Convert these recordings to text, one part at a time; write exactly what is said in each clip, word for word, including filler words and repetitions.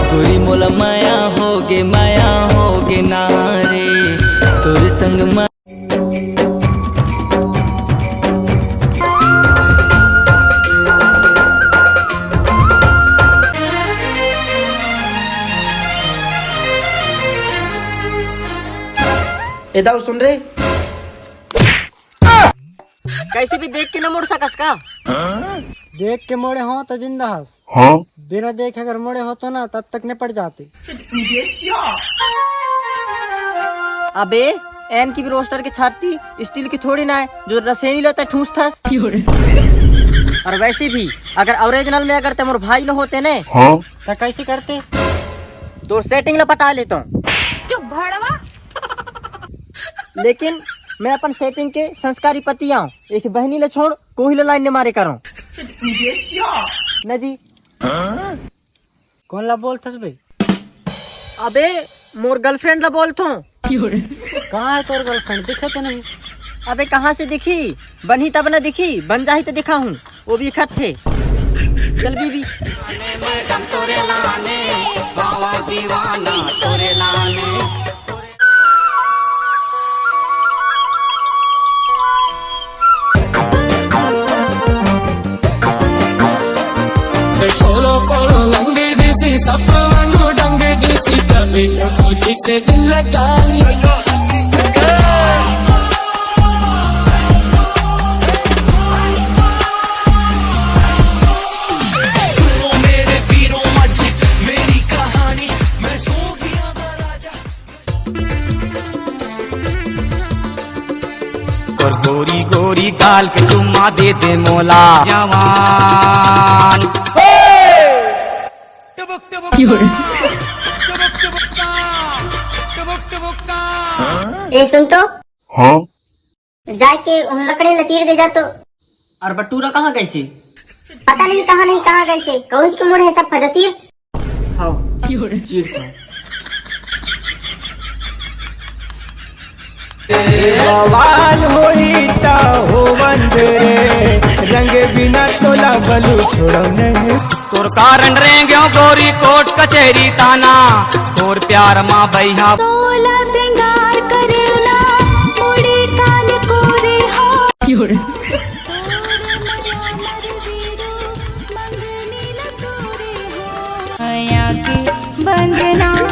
गोरी मोला माया होगे, माया होगे ना रे, तोर संग मा- ए दाऊ सुन रे, कैसे भी देख के न मोड़ सकस का? देख के मोड़े हो त जिंदा हस। हाँ? बिना देखे अगर मोड़े होतो ना, तब तक निपट जाते। अबे, एन की भी रोस्टर के छाती स्टील की थोड़ी ना है, जो रसेनी लेता ठूस थस। और वैसे भी, अगर ओरिजिनल में अगर ते मोर भाई न होते ने, हाँ? तो कैसे करते? तो सेटिंग ला पटा लेता हूँ। चुप भड़वा। लेकिन मैं अपन सेटिंग के संस्कारी पति आऊं, एक बहनी ले छोड़, कोई ले लाइन ने मारे करो। न जी। कौन ला बोलथस बे? अबे, मोर गर्लफ्रेंड ला बोलथो। कहाँ है तोर गर्लफ्रेंड? दिखे तो नहीं। अबे, कहाँ से दिखी? बनही तब न दिखी, बन जाही तो दिखाहूँ। वो भी इकट्ठे। चल बीबी। मैडम तोरे लाने, बाबा दीवाना तोरे लाने। पोलो पोलो लंगी दिसी, सप्प वांगू डंगी दिसी, तभी तो तुझी से दिल लगा लिया। सुनो मेरे वीरों, आज मेरी कहानी, मैं सूफियां दा राजा। और गोरी गोरी गाल के चुम्मा दे दे मोला जवान। टुबुक, टुबुक, टुबुक, टुबुक, टुबुक। ए सुन तो। हाँ? जाके उन लकड़ी ला चीर दे जा तो। और बटूरा कहाँ गइसे? पता नहीं कहाँ नहीं कहाँ गइसे, कौन के मुड़ है सब फदचीर। हाँ, चीर तो। बवाल होई ता हो बंद रे, रंग बिना तोला बलू छोड़ो नहीं। तोर कारण रेंग्यो गोरी कोर्ट कचहरी थाना, तोर प्यार मा बइहा। तोला सिंगार करे ना, मुड़ी कान कोरे हो। मया के बंधना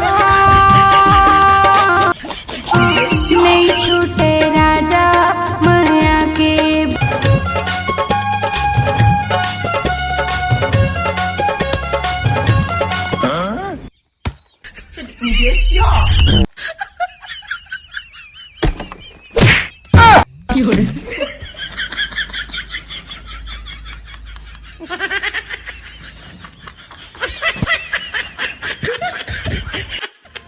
नहीं छूटे राजा, मया के।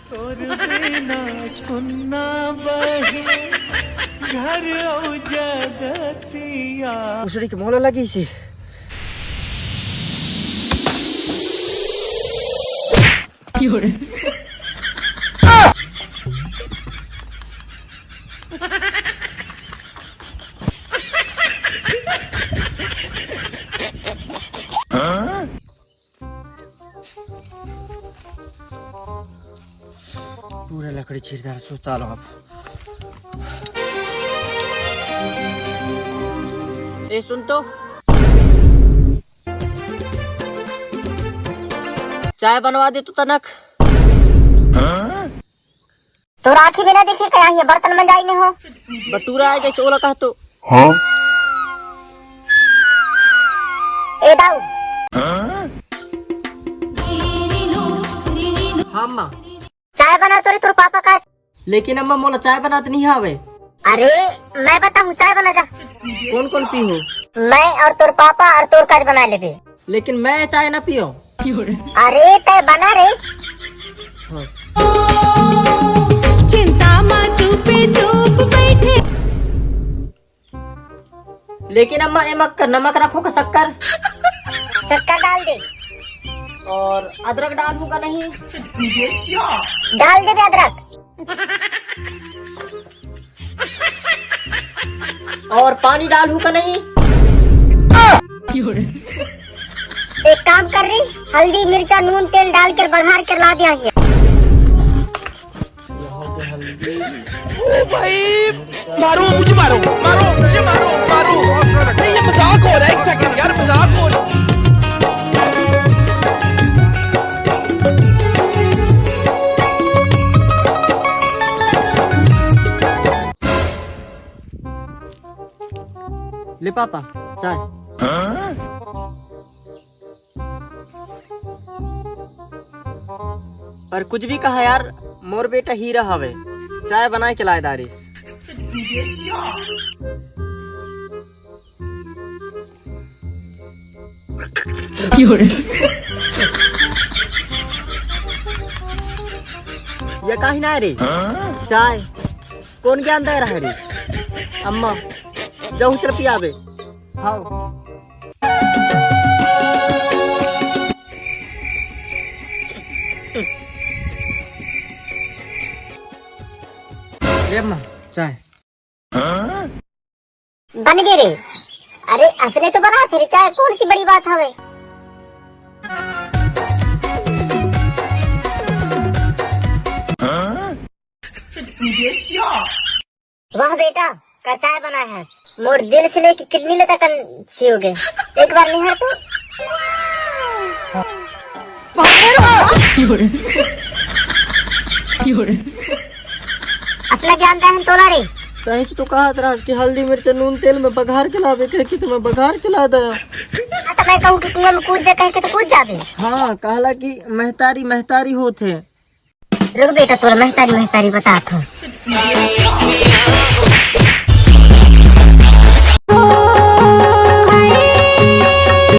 तोर बिना सुन्ना बहे घर अउ जगतिया। उसड़ी के मोला लगी से। पूरा लकड़ी चीर डार सुता लो अब। ए सुन तो, चाय बनवा दे तो तनक। तोर आँखी बिना देखे कया ये बर्तन मंजाई नहीं हो। बटूरा आए जैसे ओला कह तो। हाँ? ए दाऊ। हाँ, अम्मा। चाय बना तोरे तोर पापा का। लेकिन अम्मा, मोला चाय बनात नहीं आवे। अरे, मैं बताहूँ, चाय बना जा। कौन कौन पी हो? मैं और तोर पापा और तोर काज बना लेबे। लेकिन मैं चाय ना पियो। अरे, तय बना रे। हाँ। चिंता मा चुपे चुप बैठे। लेकिन अम्मा, एमा क-, नमक रखो का शक्कर? शक्कर डाल दे। और अदरक डालूं का नहीं? डाल दे बे अदरक। और पानी डालूं का नहीं? एक काम कर री, हल्दी, मिर्चा, नून, तेल डाल कर बघार कर ला दिया ही। ओ भाई, मारो, मुझे मारो, मारो, मुझे मारो, मारो। नहीं, ये मजाक हो रहा है, एक सेकंड यार, मजाक हो रहा है। ले पापा, चाय। पर कुछ भी कहा यार, मोर बेटा हीरा हवे, चाय बनाए के लाए दारिस। ये काहे ना रे? चाय कौन ज्ञान दे रहा रे? अम्मा, जाऊ चल पियाबे। हाँ। ले अम्मा, चाय। बन गे रे। अरे, असने तो बना थे रे चाय, कौन सी बड़ी बात हवे? वाह बेटा, का चाय बनाए हस। मोर दिल से लेके किडनी ले तक अच्छी हो गए। एक बार निहार तू। असला ज्ञान दे हन तोला रे। तहीं तो कहत रहस कि हल्दी, मिर्चा, नून, तेल में बघार के लाबे, कहे कि तुम्हें बघार के ला दे। हाँ, तो मैं कहूँ कि कुआं में कूद जा, कहे के तो कूद जाबे। हाँ, कहला कि महतारी, महतारी होत है। रुक बेटा, तोला महतारी महतारी बतात हूँ।